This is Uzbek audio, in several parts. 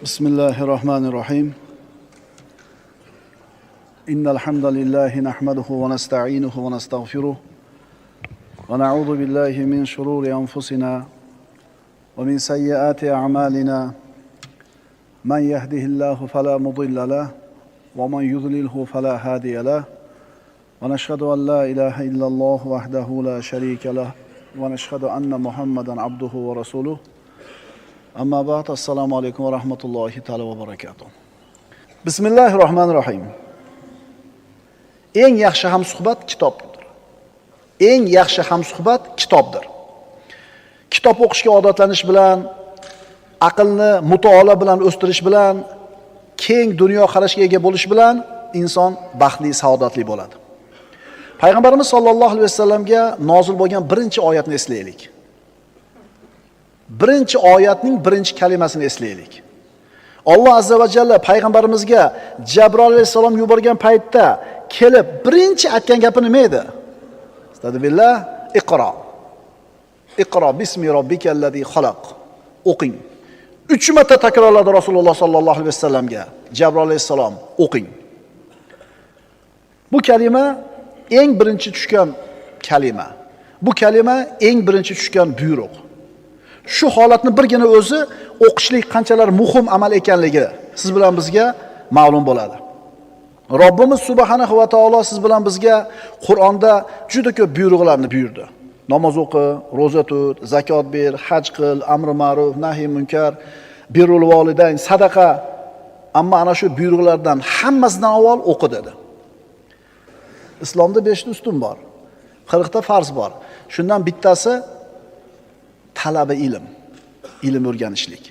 بسم الله الرحمن الرحيم. إن الحمد لله نحمده ونستعينه ونستغفره ونعوذ بالله من شرور أنفسنا ومن سيئات أعمالنا. من يهده الله فلا مضل له ومن يضلله فلا هادي له. ونشهد أن لا إله إلا الله وحده لا شريك له ونشهد أن محمدا عبده ورسوله. Amma ba'd, assalomu alaykum va rahmatullohi taala va barakatuh. Bismillahirrohmanirrohim. Eng yaxshi hamsuhbat kitobdir. Eng yaxshi hamsuhbat kitobdir. Kitob o'qishga odatlanish bilan, aqlni mutolaa bilan o'stirish bilan, keng dunyo qarashga ega bo'lish bilan inson baxtli, saodatli bo'ladi. Payg'ambarimiz sollallohu alayhi vasallamga nozil bo'lgan birinchi oyatni eslaylik. Birinchi oyatning birinchi kalimasini eslaylik. Alloh azza va jalla payg'ambarimizga Jabroil alayhissalom yuborgan paytda kelib birinchi aytgan gapi nima edi? Astagfirullah, iqro. Iqro bismi robbikallazi xalaq. O'qing. 3 marta takrorladi Rasululloh sallallohu alayhi vasallamga Jabroil alayhissalom, o'qing. Bu kalima eng birinchi tushgan kalima. Bu kalima eng birinchi tushgan buyruq. Shu holatni birgina o'zi o'qishlik qanchalar muhim amal ekanligi siz bilan bizga ma'lum bo'ladi. Robbimiz subhanahu va taolo siz bilan bizga Qur'onda juda ko'p buyruqlarni buyurdi. Namoz o'qi, ro'za tut, zakot ber, haj qil, amri ma'ruf, nahiy munkar, birrul volidayn, sadaqa. Ammo ana shu buyruqlardan hammasidan avval o'qi dedi. Islomda 5 ta ustun bor. 40 ta farz bor. Shundan bittasi talabi ilm, ilm o'rganishlik.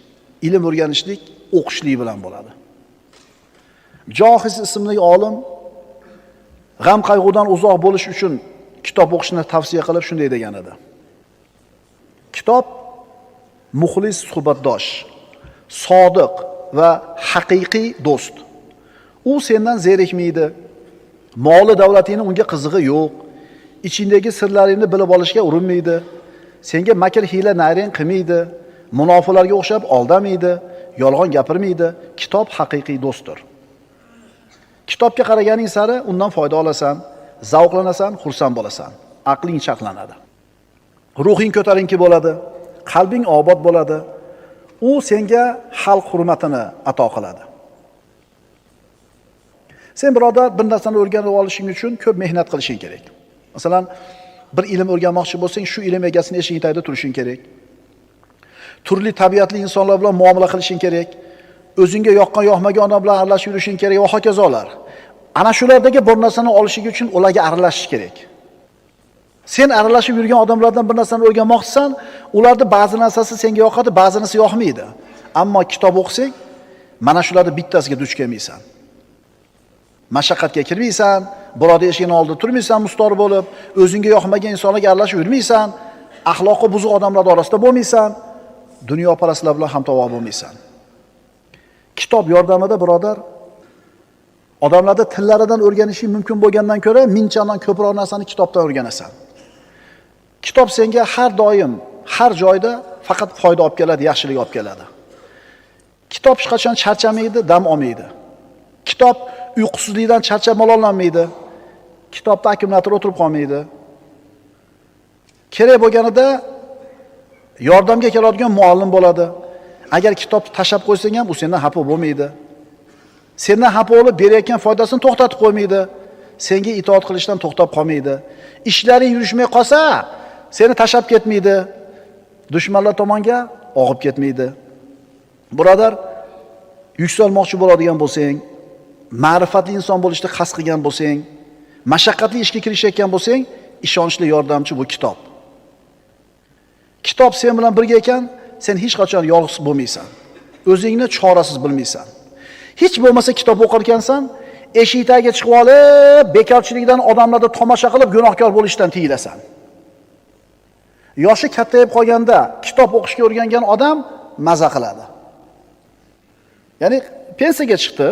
Ilm o'rganishlik o'qishlik bilan bo'ladi. Johiz ismli olim g'am qayg'udan uzoq bo'lish uchun kitob o'qishni tavsiya qilib shunday degan edi. Kitob muxlis suhbatdosh, sodiq va haqiqiy do'st. U sendan zerikmaydi. Moli davlatingni unga qizig'i yo'q. Ichingdagi sirlaringni bilib olishga urinmaydi. Senga makr hiyla nayrang qilmaydi, munofiqlarga o'xshab aldamaydi, yolg'on gapirmaydi. Kitob haqiqiy do'stdir. Kitobga qaraganing sari undan foyda olasan, zavqlanasan, xursand bo'lasan, aqling chaqlanadi. Ruhing ko'tarinki bo'ladi, qalbing obod bo'ladi. U senga xalq hurmatini ato qiladi. Sen birodar bir narsani o'rganib olishing uchun ko'p mehnat qilishing kerak. Masalan, bir ilm o'rganmoqchi bo'lsang, shu ilm egasini eshigi tagida turishing kerak. Turli tabiatli insonlar bilan muomala qilishing kerak. O'zingga yoqqan, yoqmagan odam bilan aralashib yurishing kerak va hokazolar. Ana shulardagi bir narsani olishing uchun ularga aralashish kerak. Sen aralashib yurgan odamlardan bir narsani o'rganmoqchisan, ularda ba'zi narsasi senga yoqadi, ba'zi narsasi yoqmaydi. Ammo kitob o'qisang, mana shularning bittasiga duch kelmaysan. Mashaqqatga kirmaysan, birodar eshigini oldida turmaysan mustor bo'lib, o'zingga yoqmagan insonlarga aralashib yurmaysan, axloqi buzuq odamlar orasida bo'lmaysan, dunyoparastlar bilan hamtovoq bo'lmaysan. Kitob yordamida birodar odamlarda tillaridan o'rganishing mumkin bo'lgandan ko'ra mingchandan ko'proq narsani kitobdan o'rganasan. Kitob senga har doim, har joyda faqat foyda olib keladi, yaxshilik olib keladi. Kitob hech qachon charchamaydi, dam olmaydi. Kitob uyqusizlikdan charchab malollanmaydi. Kitobda akkumulyator o'tirib qolmaydi. Kerak bo'lganida yordamga keladigan muallim bo'ladi. Agar kitobni tashlab qo'ysang ham u sendan xafa bo'lmaydi. Sendan xafa bo'lib berayotgan foydasini to'xtatib qo'ymaydi. Senga itoat qilishdan to'xtab qolmaydi. Ishlaring yurishmay qolsa, seni tashlab ketmaydi. Dushmanlar tomonga og'ib ketmaydi. Birodar, yuksalmoqchi bo'ladigan bo'lsang, ma'rifatli inson bo'lishni qasd qilgan bo'lsang, mashaqqatli ishga kirishayotgan bo'lsang, ishonchli yordamchi bu kitob. Kitob sen bilan birga ekan, sen hech qachon yolg'iz bo'lmaysan. O'zingni chorasiz bilmaysan. Hech bo'lmasa kitob o'qir ekansan, eshik tagiga chiqib olib, bekorchilikdan odamlarni tomosha qilib gunohkor bo'lishdan tiyilasan. Yoshi kattayib qolganda kitob o'qishga o'rgangan odam maza qiladi. Ya'ni pensiyaga chiqdi,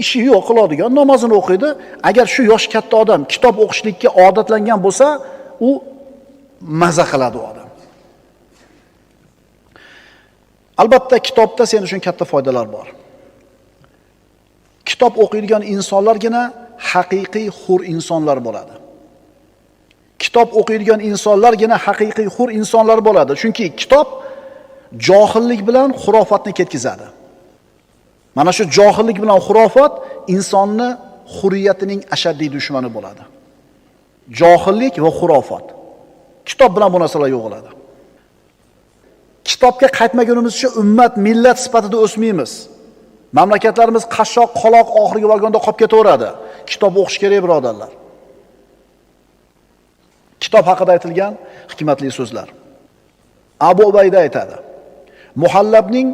ishi yo'q qiladigan, namozini o'qiydi. Agar shu yosh katta odam kitob o'qishlikka odatlangan bo'lsa, u maza qiladi u odam. Albatta kitobda sen uchun katta foydalar bor. Kitob o'qiydigan insonlargina haqiqiy hur insonlar bo'ladi. Kitob o'qiydigan insonlargina haqiqiy hur insonlar bo'ladi. Chunki kitob johillik bilan xurofatni ketkizadi. Mana shu johillik bilan xurofat insonni hurriyatining ashaddiy dushmani bo'ladi. Johillik va xurofat. Kitob bilan bu narsalar yo'qoladi. Kitobga qaytmagunimizcha ummat, millat sifatida o'smaymiz. Mamlakatlarimiz qashshoq, qoloq oxirgi vagonda qolib ketaveradi. Kitob o'qish kerak, birodarlar. Kitob haqida aytilgan hikmatli so'zlar. Abu Ubayda aytadi. Muhallabning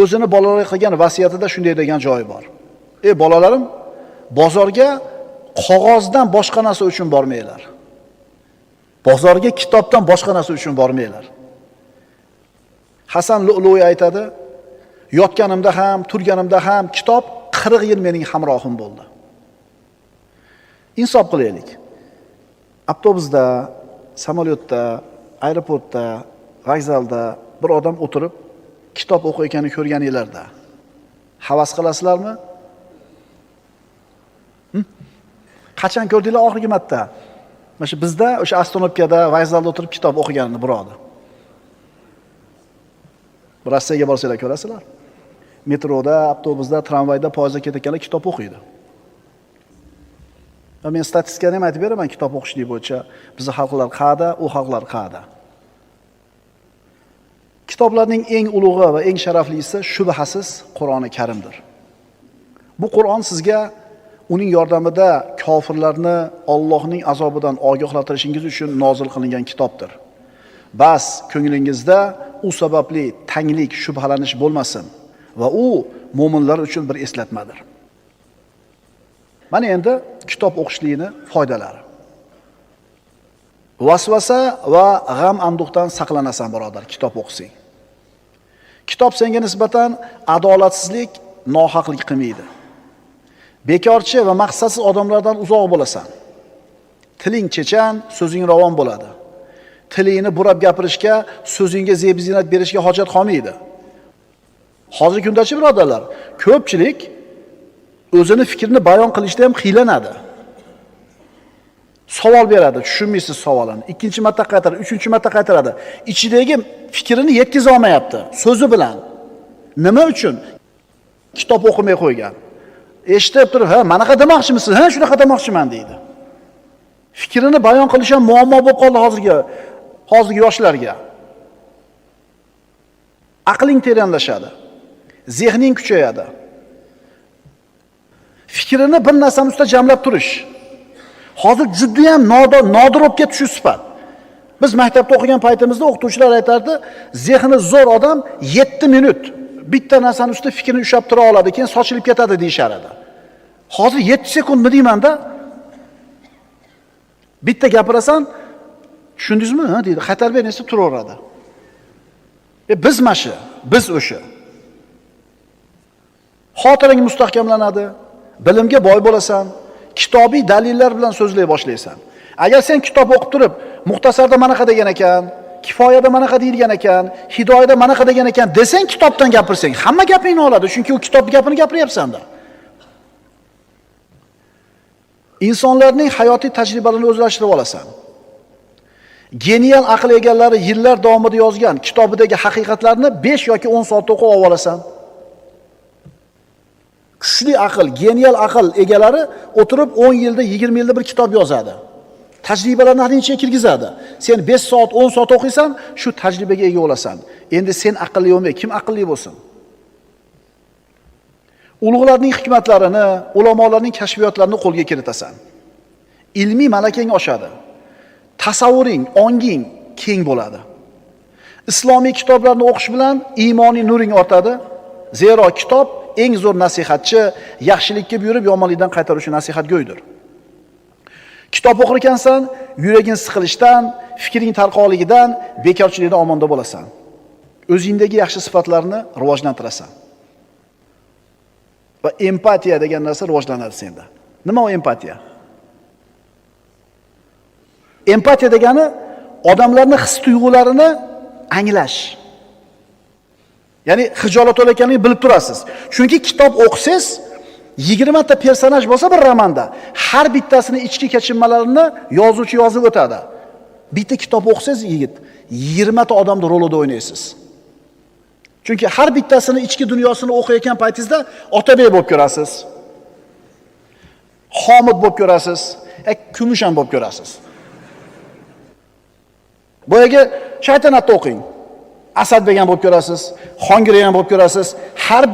o'zini bolalarga qilgan vasiyatida shunday degan joyi bor. Ey bolalarim, bozorga qog'ozdan boshqa narsa uchun bormanglar. Bozorga kitobdan boshqa narsa uchun bormanglar. Hasan Lu'lu'i aytadi, yotganimda ham, turganimda ham kitob 40 yil mening hamrohim bo'ldi. Insof qilaylik. Avtobusda, samolyotda, aeroportda, vokzalda bir odam o'tirib kitob o'qiyotganini ko'rganinglarda havas qilasizlarmi? Qachon ko'rdinglar oxirgi marta? Mana shu bizda o'sha ostanovkada, vokzalda o'tirib kitob o'qiganini birovni. Rossiyaga borsanglar ko'rasizlar. Metroda, avtobusda, tramvayda, poyezdda ketayotganlar kitob o'qiydi. Va men statistikani ham aytib beraman kitob o'qishlik bo'yicha. Bizning xalqlar qa'da, u xalqlar qa'da. Kitoblarning eng ulug'i va eng sharaflisi shubhasiz Qur'oni Karimdir. Bu Qur'on sizga uning yordamida kofirlarni Allohning azobidan ogohlantirishingiz uchun nozil qilingan kitobdir. Bas ko'nglingizda u sababli tanglik, shubhalanish bo'lmasin va u mo'minlar uchun bir eslatmadir. Mana endi kitob o'qishlikning foydalari. Vasvasa va g'am anduhdan saqlanasan, birodar, kitob o'qisang. Kitob senga nisbatan adolatsizlik, nohaqlik qilmaydi. Bekorchi va maqsadsiz odamlardan uzoq bo'lasan. Tiling chechan, so'zing ravon bo'ladi. Tilingni burab gapirishga, so'zingga zeb-zinat berishga hojat qolmaydi. Hozirgi kundachi birodarlar, ko'pchilik o'zini fikrini bayon qilishda ham qiylanadi. Savol beradi, tushunmaysiz savolini. Ikkinchi marta qaytaradi, uchinchi marta qaytaradi. Ichidagi fikrini yetkaza olmayapti so'zi bilan. Nima uchun? Kitob o'qimay qo'ygan. Eshitib turib, ha, manaqa demoqchimisiz? Ha, shunaqa demoqchiman deydi. Fikrini bayon qilish ham muammo bo'lib qoldi hozirgi yoshlarga. Aqling teranlashadi. Zehning kuchayadi. Fikrini bir narsani ustida jamlab turish. Hozir juda ham nodir bo'lib ketdi shu sifat. Biz maktabda o'qigan paytimizda o'qituvchilar aytardi, zehni zo'r odam 7 minut bitta narsani ustida fikrini ushlab tura oladi, keyin sochilib ketadi deyishar edi. Hozir 7 sekundmi deyman-da. Bitta gapirasan, tushundingizmi? Ha deydi. Qaytarib ber desa turaveradi. Biz mashi, biz o'sha. Xotirang mustahkamlanadi, bilimga boy bo'lasan, kitobiy dalillar bilan so'zlay boshlaysan. Agar sen kitob o'qib turib, muxtasarda manaqa degan ekan, kifoyada manaqa deyilgan ekan, hidoyada manaqa degan ekan desang, kitobdan gapirsang, hamma gapingni oladi, chunki u kitob gapini gapiryapsan-da. Insonlarning hayotiy tajribalarini o'zlashtirib olasan. Genial aql egalari yillar davomida yozgan kitobidagi haqiqatlarni 5 yoki 10 soatda o'qib olasan. Kuchli aql, genial aql egalari o'tirib 10 yilda, 20 yilda bir kitob yozadi. Tajribalarni hadin ichiga kirgizadi. Sen 5 soat, 10 soat o'qiysan, shu tajribaga ega bo'lasan. Endi sen aqlli bo'lmay, kim aqlli bo'lsin? Ulug'larning hikmatlarini, ulamolarning kashfiyotlarini qo'lga kiritasan. Ilmiy malakang oshadi. Tasavvuring, onging keng bo'ladi. Islomiy kitoblarni o'qish bilan iymoniy nuring ortadi. Zero kitob eng zo'r nasihatchi, yaxshilikka buyurib, yomonlikdan qaytaruvchi nasihatgo'ydir. Kitob o'qir ekansan, yuraging siqilishdan, fikring tarqoqligidan, bekorchilikdan omonda bo'lasan. O'zingdagi yaxshi sifatlarni rivojlantirasan. Va empatiya degan narsa rivojlanadi senda. Nima u empatiya? Empatiya degani odamlarning his tuyg'ularini anglash. Ya'ni xijolat bo'layotganligini bilib turasiz. Chunki kitob o'qisangiz 20 ta personaj bo'lsa bir romanda, har bittasini ichki kechinmalarini yozuvchi yozib o'tadi. Bitta kitob o'qisangiz yigit, 20 ta odamning rolida o'ynaysiz. Chunki har bittasini ichki dunyosini o'qiyotgan paytingizda Otabek bo'lib ko'rasiz. Homid bo'lib ko'rasiz, Kumush ham bo'lib ko'rasiz. Boyagi Shaytanatni o'qing. Asadbek ham bo'lib ko'rasiz, Xongirey ham bo'lib ko'rasiz. Har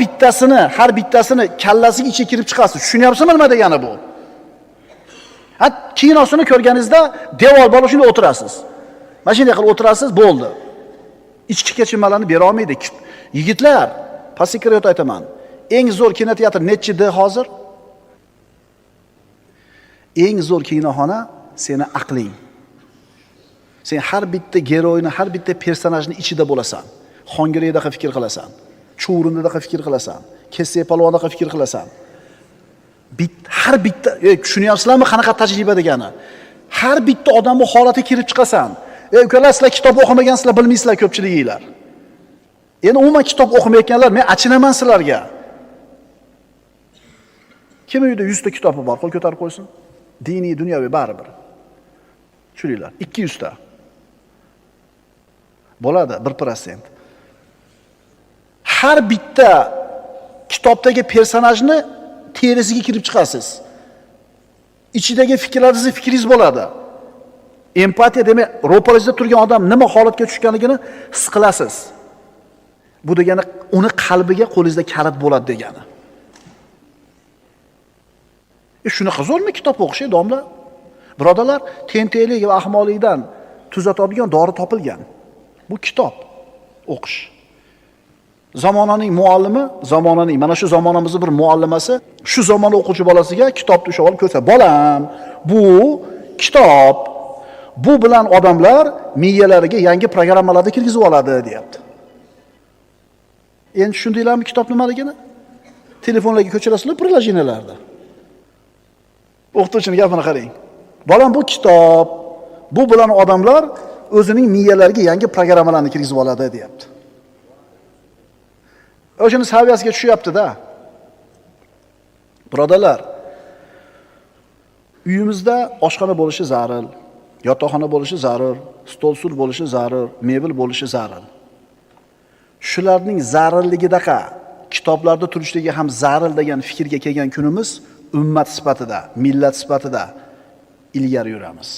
bittasini kallasiga ichiga kirib chiqasiz. Tushunyapsizmi nima degani bu? Ha, kinosini ko'rganingizda devor bo'lib shunday o'tirasiz. Mana shunday qilib o'tirasiz, bo'ldi. Ichki kechinmalarni bera olmaydi. Yigitlar, по секрету aytaman. Eng zo'r kinoteatr nechida hozir? Eng zo'r kinoxona seni aqling. Sen har bitta geroyni, har bitta personajni ichida bo'lasan. Xongireydaqa fikr qilasan, Chuvrindidaqa fikr qilasan, Kessak polvondaqa fikr qilasan. Har bitta, tushunyapsizlarmi qanaqa tajriba degani? Har bitta odamning holatiga kirib chiqasan. Ukalar, sizlar kitob o'qimagansizlar, bilmaysizlar ko'pchiliginglar. Endi umuman kitob o'qimayotganlar, men achinaman sizlarga. Kim uyda 100 ta kitobi bor, qo'l ko'tarib qo'ysin. Diniy, dunyoviy baribir. Tushuninglar, 200 ta. Bo'ladi 1%. Har bitta kitobdagi personajni terisiga kirib chiqasiz. Ichidagi fikrlaringizni fikringiz bo'ladi. Empatiya demak, ro'parangizda turgan odam nima holatga tushganligini his qilasiz. Bu degani uni qalbiga qo'lingizda kalit bo'ladi degani. Shunaqa zo'rmi kitob o'qish, domla? Birodarlar, tentaklik va ahmoqlikdan tuzatadigan dori topilgan. Bu kitob o'qish. Zamonaning muallimi, zamonaning mana shu zamonamizning bir muallimasi shu zamon o'quvchi bolasiga kitobni ushlab olib ko'rsa, bolam, bu kitob, bu bilan odamlar miyalariga yangi programmalarni kirgizib oladi, deyapti. Endi tushundinglarmi kitob nimaligini? Telefonlarga ko'chirasizlar, приложенияларда. O'qituvchining gapini qarang. Bolam, bu kitob, bu bilan odamlar o'zining miyalariga yangi programmalarni kirgizib oladi, deyapti. O'shani saviyasiga tushyapti-da. Birodarlar, uyimizda oshxona bo'lishi zarur, yotoqxona bo'lishi zarur, stol-sul bo'lishi zarur, mebel bo'lishi zarur. Shularning zarurligidaqa kitoblarda turishligi ham zarur degan fikrga kelgan kunimiz ummat sifatida, millat sifatida ilgari yuramiz.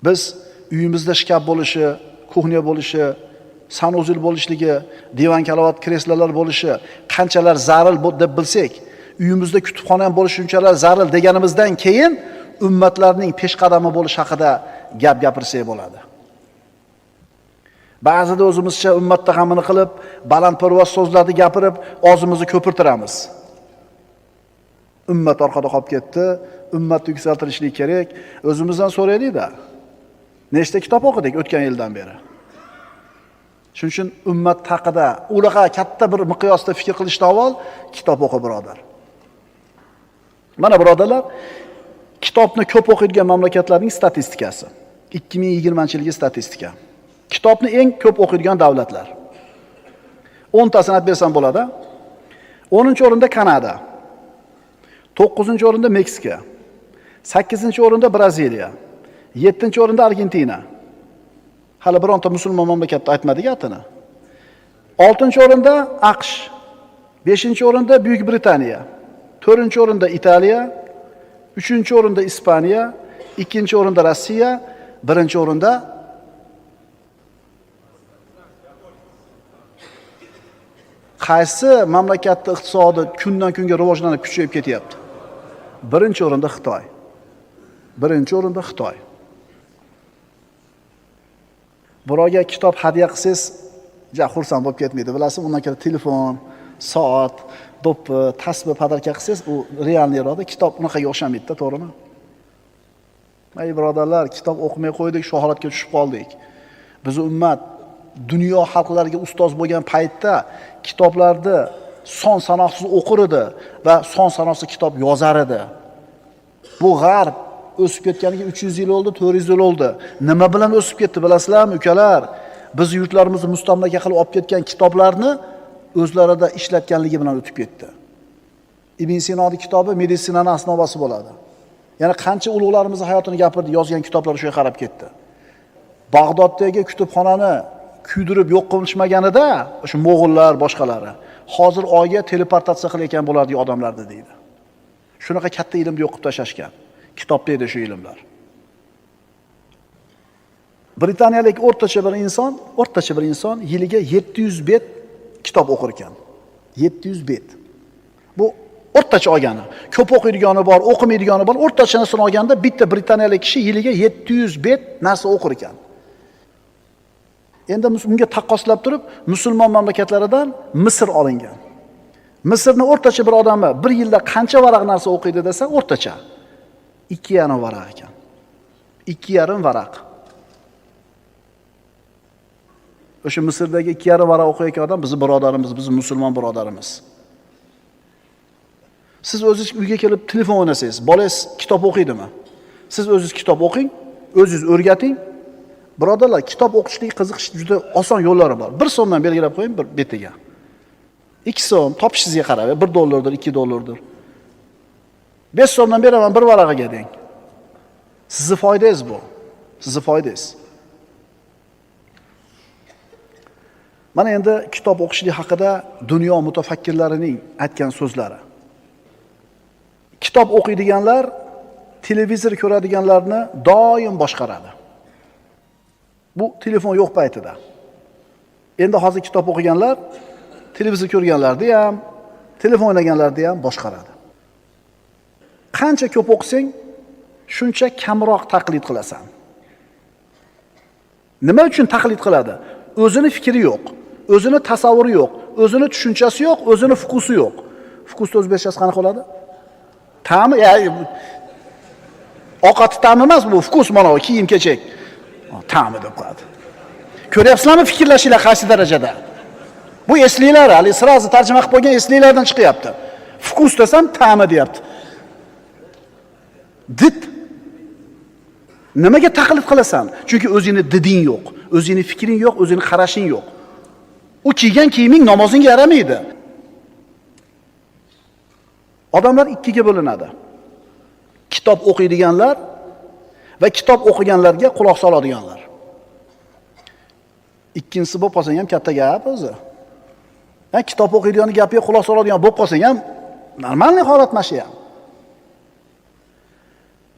Biz uyimizda shkaf bo'lishi, kuxnya bo'lishi, sanuzil bo'lishligi, divan karavot kreslolar bo'lishi qanchalar zarur deb bilsak, uyimizda kutubxona ham bo'lishi shunchalar zarur deganimizdan keyin ummatlarning peshqadami bo'lish haqida gap gapirsak bo'ladi. Ba'zida o'zimizcha ummatda g'amini qilib, balandparvoz so'zlarni gapirib, og'zimizni ko'pirtiramiz. Ummat orqada qolib ketdi, ummatni yuksaltirishlik kerak. O'zimizdan so'raylik-da. Nechta kitob o'qidik o'tgan yildan beri? Shuning uchun ummat haqida unaqa katta bir miqyosda fikr qilishdan avval kitob o'qi, birodar. Mana birodarlar, kitobni ko'p o'qiydigan mamlakatlarning statistikasi. 2020-yilgi statistika. Kitobni eng ko'p o'qiydigan davlatlar. 10 tasini aytib bersam bo'ladi. 10-o'rinda Kanada. 9-o'rinda Meksika. 8-o'rinda Braziliya. 7-o'rinda Argentina. Hali bironta musulmon mamlakatda aytmadik atini. 6-o'rinda AQSh. 5-o'rinda Buyuk Britaniya. 4-o'rinda Italiya, 3-o'rinda Ispaniya, 2-o'rinda Rossiya, 1-o'rinda qaysi mamlakatda iqtisodi kundan kunga rivojlanib kuchayib ketyapti? 1-o'rinda Xitoy. 1-o'rinda Xitoy. Birovga kitob hadya qilsangiz, ja xursand bo'lib ketmaydi, bilasizmi? Undan ko'ra telefon, soat, do'ppi, tasbih podarka qilsangiz, u realniroqda, kitob unaqaga o'xshamaydi-da, to'g'rimi? Ey birodarlar, kitob o'qimay qo'ydik, shu holatga tushib qoldik. Biz ummat dunyo xalqlariga ustoz bo'lgan paytda kitoblarni son sanoqsiz o'qir edi va son sanoqsiz kitob yozar edi. Bu g'arb o'sib ketganiga 300 yil oldi, 400 yil oldi. Nima bilan o'sib ketdi bilasizlarmi, ukalar? biz yurtlarimizni mustamlaka qilib olib ketgan kitoblarni o'zlarida ishlatganligi bilan o'tib ketdi. Ibn Sinoning kitobi meditsinaning asnovasi bo'ladi. Ya'ni qancha ulug'larimizni hayotini gapirdi, yozgan kitoblar shunga qarab ketdi. Bag'doddagi kutubxonani kuydirib yo'q qilishmaganida o'sha mo'g'ullar boshqalari hozir oyga teleportatsiya qilayotgan bo'lardi odamlarni deydi. Shunaqa katta ilmni yo'q qilib tashlashgan. Kitobda edi shu ilmlar. Britaniyalik o'rtacha bir inson yiliga 700 bet kitob o'qir ekan. 700 bet. Bu o'rtacha olgani. Ko'p o'qiydigani bor, o'qimaydigani bor. O'rtachasini olganda bitta britaniyalik kishi yiliga 700 bet narsa o'qir ekan. Endi bunga taqqoslab turib, musulmon mamlakatlaridan Misr olingan. Misrning o'rtacha bir odami bir yilda qancha varaq narsa o'qiydi desa, o'rtacha 2,5 varaq ekan. 2,5 varaq. O'sha Misrdagi 2,5 varaq o'qiyotgan odam bizning birodarimiz, bizning musulmon birodarimiz. Siz o'zingiz uyga kelib telefon o'ynasangiz, bolangiz kitob o'qiydimi? Siz o'zingiz kitob o'qing, o'zingiz o'rgating. Birodarlar, kitob o'qishlik qiziqish juda oson yo'llari bor. 1 so'mdan belgilab qo'ying bir betiga. 2 so'm topishingizga qarab, 1 dollardir, 2 dollardir. 5 so'mdan beraman bir varag'iga deng. Sizni foydangiz bu. Sizni foydangiz. Mana endi kitob o'qishlik haqida dunyo mutafakkirlarining aytgan so'zlari. Kitob o'qiydiganlar televizor ko'radiganlarni doim boshqaradi. Bu telefon yo'q paytida. Endi hozir kitob o'qiganlar televizor ko'rganlarni ham, telefon o'ynaganlarni ham boshqaradi. Qancha ko'p o'qisang, shuncha kamroq taqlid qilasan. Nima uchun taqlid qiladi? O'zini fikri yo'q, o'zini tasavvuri yo'q, o'zini tushunchasi yo'q, o'zini fukusi yo'q. Fukusni o'zbekchasi qanaqa bo'ladi? Ta'mi, ovqati ta'mi emas bu, fukus mana bu kiyim-kechak. Ta'mi deb qo'yadi. Ko'ryapsizlarmi fikrlashinglar qaysi darajada? Bu esliklar, hali sirazi tarjima qilib qo'ygan esliklardan chiqyapti. Fukus desam ta'mi deyapti. Did. Nimaga taqlid qilasan? Chunki o'zingni diding yo'q, o'zingni fikring yo'q, o'zingni qarashing yo'q. U kiygan kiyiming namozingga yaramaydi. Odamlar ikkiga bo'linadi. Kitob o'qiydiganlar va kitob o'qiganlarga quloq soladiganlar. Ikkinchisi bo'lib qolsang ham katta gap o'zi. Ha, kitob o'qiydigan gapiga quloq soladigan bo'lib qolsang ham normalniy holat mana shu ham.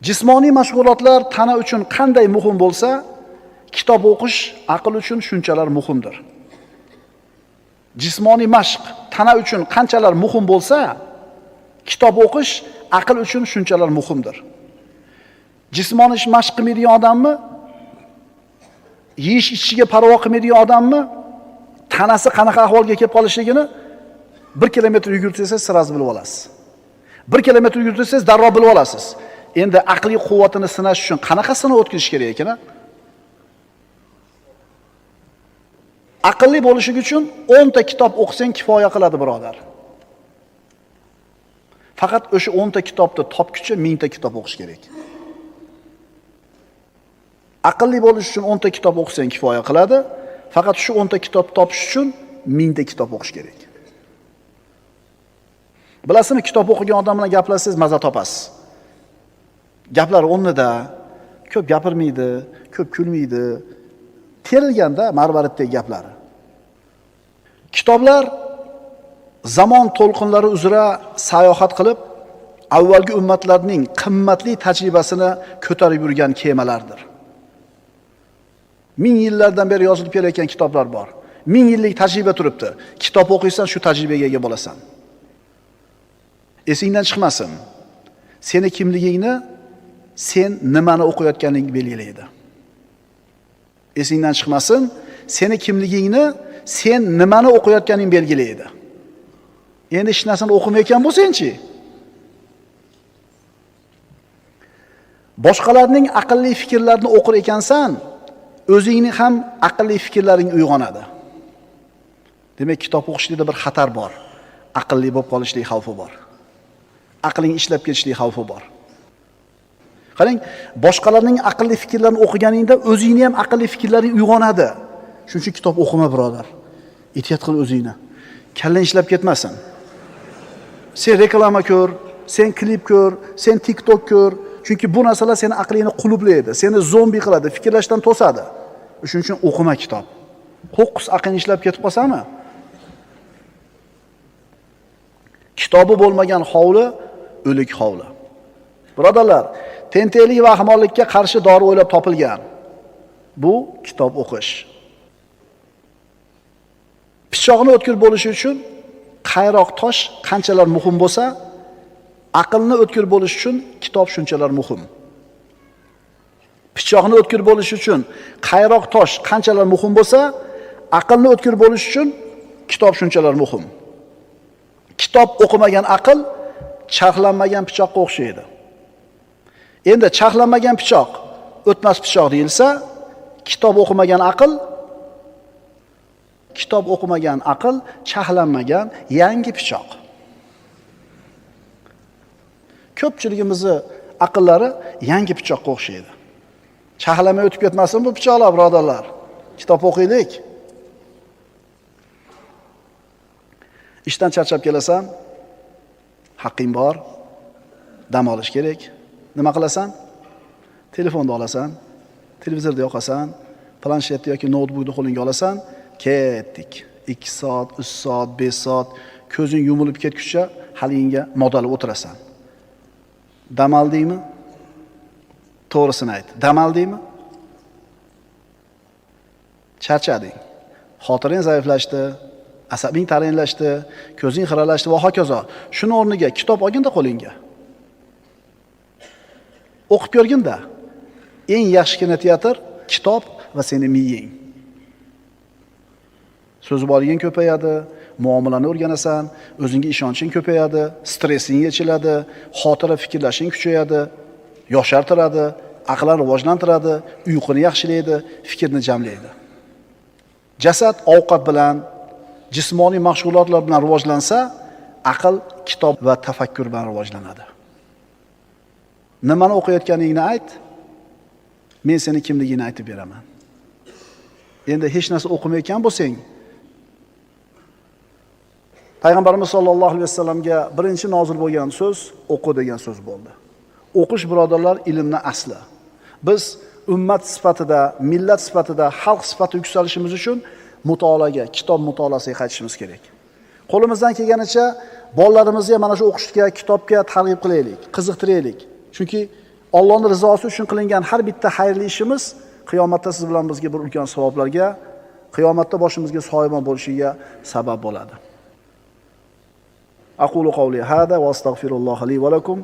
Jismoniy mashg'ulotlar tana uchun qanday muhim bo'lsa, kitob o'qish aql uchun shunchalar muhimdir. Jismoniy mashq tana uchun qanchalar muhim bo'lsa, kitob o'qish aql uchun shunchalar muhimdir. Jismoniy mashq qilmaydigan odammi, yeyish ichishiga parvo qilmaydigan odammi, tanasi qanaqa ahvolga kelib qolishligini 1 kilometr yugurtirsangiz sirazi bilib olasiz. 1 kilometr yugurtirsangiz darrov bilib olasiz. Endi aqliy quvvatini sinash uchun qanaqa sinov o'tkazish kerak ekan? Aqlli bo'lish uchun 10 ta kitob o'qisang kifoya qiladi, birodar. Faqat o'sha 10 ta kitobni topguncha 1000 ta kitob o'qish kerak. Aqlli bo'lish uchun 10 ta kitob o'qisang kifoya qiladi, faqat shu 10 ta kitob topish uchun 1000 ta kitob o'qish kerak. Bilasizmi, kitob o'qigan odam bilan gaplashsangiz maza topasiz. Gaplar o'rnida, ko'p gapirmaydi, ko'p kulmaydi. Terilganda marvaritdagi gaplari. Kitoblar zamon to'lqinlari uzra sayohat qilib, avvalgi ummatlarning qimmatli tajribasini ko'tarib yurgan kemalardir. 1000 yillardan beri yozilib kelayotgan kitoblar bor. 1000 yillik tajriba turibdi. Kitob o'qiysan, shu tajribaga ega bo'lasan. Esingdan chiqmasin. Seni kimligingni sen nimani o'qiyotganing belgilaydi. Esingdan chiqmasin, seni kimligingni sen nimani o'qiyotganing belgilaydi. Endi hech narsani o'qimayotgan bo'lsang-chi? Boshqalarning aqlli fikrlarini o'qir ekansan, o'zingning ham aqlli fikrlaring uyg'onadi. Demak, kitob o'qishlikda bir xatar bor. Aqlli bo'lib qolishlik xavfi bor. Aqling ishlab ketishlik xavfi bor. Qarang, boshqalarning aqlli fikrlarini o'qiganingda o'zingni ham aqlli fikrlaring uyg'onadi. Shuning uchun kitob o'qima, birodar. Ehtiyot qil o'zingni. Kallang ishlab ketmasin. Sen reklama ko'r, sen klip ko'r, sen TikTok ko'r. Chunki bu narsalar seni aqlingni quluplaydi, seni zombi qiladi, fikrlashdan to'sadi. Shuning uchun o'qima kitob. Qo'qqis aqling ishlab ketib qolsami? Kitobi bo'lmagan hovli o'lik hovli. Birodarlar, tentaklik va ahmoqlikka qarshi dori o'ylab topilgan. Bu kitob o'qish. Pichoqni o'tkir bo'lishi uchun qayroq tosh qanchalar muhim bo'lsa, aqlni o'tkir bo'lishi uchun kitob shunchalar muhim. Pichoqni o'tkir bo'lishi uchun qayroq tosh qanchalar muhim bo'lsa, aqlni o'tkir bo'lishi uchun kitob shunchalar muhim. Kitob o'qimagan aql charxlanmagan pichoqqa o'xshaydi. Endi charxlanmagan pichoq o'tmas pichoq deyilsa, kitob o'qimagan aql charxlanmagan yangi pichoq. Ko'pchiligimizni aqllari yangi pichoqqa o'xshaydi. Charxlamay o'tib ketmasin bu pichoqlar, birodarlar. Kitob o'qiylik. Ishdan charchab kelasan, haqqing bor, dam olish kerak. Nima qilasan? Telefonni olasan, televizorda yoqasan, planshetni yoki noutbukni qo'lingga olasan, ketdik. 2 soat, 3 soat, 5 soat ko'zing yumilib ketguncha haligingga modalib o'tirasan. Dam oldingmi? To'g'risini ayt. Dam oldingmi? Charchading. Xotirang zaiflashdi, asabing tarinlashdi, ko'zing xiralashdi va hokazo. Shuni o'rniga kitob olginda qo'lingga. O'qib ko'rginda. Eng yaxshi kinoteatr kitob va seni miying. So'z boyliging ko'payadi, muomalani o'rganasan, o'zingga ishonching ko'payadi, stressing yechiladi, xotira fikrlashing kuchayadi, yoshartiradi, aqlni rivojlantiradi, uyquni yaxshilaydi, fikrni jamlaydi. Jasad ovqat bilan, jismoniy mashg'ulotlar bilan rivojlansa, aql kitob va tafakkur bilan rivojlanadi. Nimani o'qiyotganingni ayt, men seni kimligingni aytib beraman. Endi hech narsa o'qimayotgan bo'lsang, Payg'ambarimiz sollallohu alayhi vasallamga birinchi nozil bo'lgan so'z o'qi degan so'z bo'ldi. O'qish, birodarlar, ilmni asli. Biz ummat sifatida, millat sifatida, xalq sifatida yuksalishimiz uchun mutolaaga, kitob mutolaasiga qaytishimiz kerak. Qo'limizdan kelganicha bolalarimizni ham mana shu o'qishga, kitobga targ'ib qilaylik, qiziqtiraylik. Chunki Allohning rizosi uchun qilingan har bitta xayrli ishimiz qiyomatda siz bilan bizga bir ulkan savoblarga, qiyomatda boshimizga soyabon bo'lishiga sabab bo'ladi. Aqulu qawli hada va astagfirulloha li va lakum.